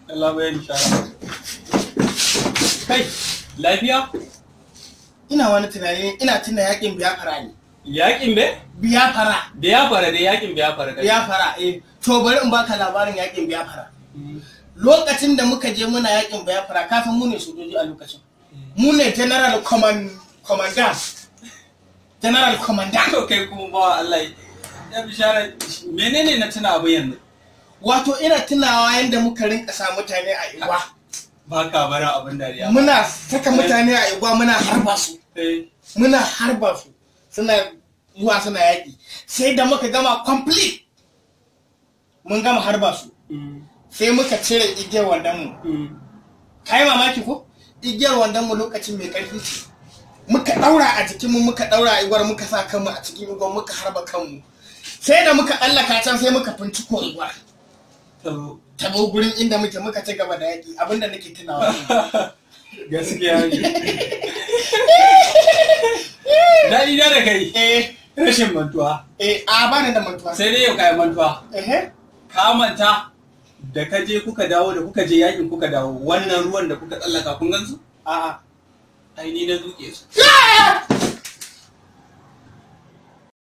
Allah bai bishara. Kai, lafiya? Ina wani tunani, ina tuna yakin Biafra ne. Yakin be? Biafra. Biafra dai, yakin Biafra kai. Biafra, eh. To bari in baka labarin yakin Biafra. Lokacin da muka je muna yakin Biafra, kafin mu ne sojoji a lokacin. Mu ne general command commander. General commander. To kai kuma ba Allah ya bishara, menene na tuna abu yanzu? Wato ina tunawa yadda muka rinka sa mutane a igwa. Ba ka barin abin dariya. Muna saka mutane a igwa, muna harba su. Muna harba su. Suna zuwa suna yaƙi. Sai da muka gama complete. Mun gama harba su. Sai muka cire igiyar wandon mu. Kai mamaki ko? Igiyar wandon mu lokacin mai ƙarfi ce. Muka ɗaura a jikinmu, muka ɗaura a igwar, muka sa kanmu a cikin igwar, muka harba kanmu. Sai da muka tsallaka can sai muka finciko igwar. Tabo gurin inda muke, muka ci gaba da yaƙi. Abinda nake tunawa. Gaskiya ne. Daɗi na da kai. Rashin mantuwa. Eh, a bani da mantuwa. Sai dai yau kayan mantuwa. Ka manta da ka je kuka dawo, da kuka je yakin kuka dawo, wannan ruwan da kuka tsallaka kun gansu? A'a. Ai ni na zuke su.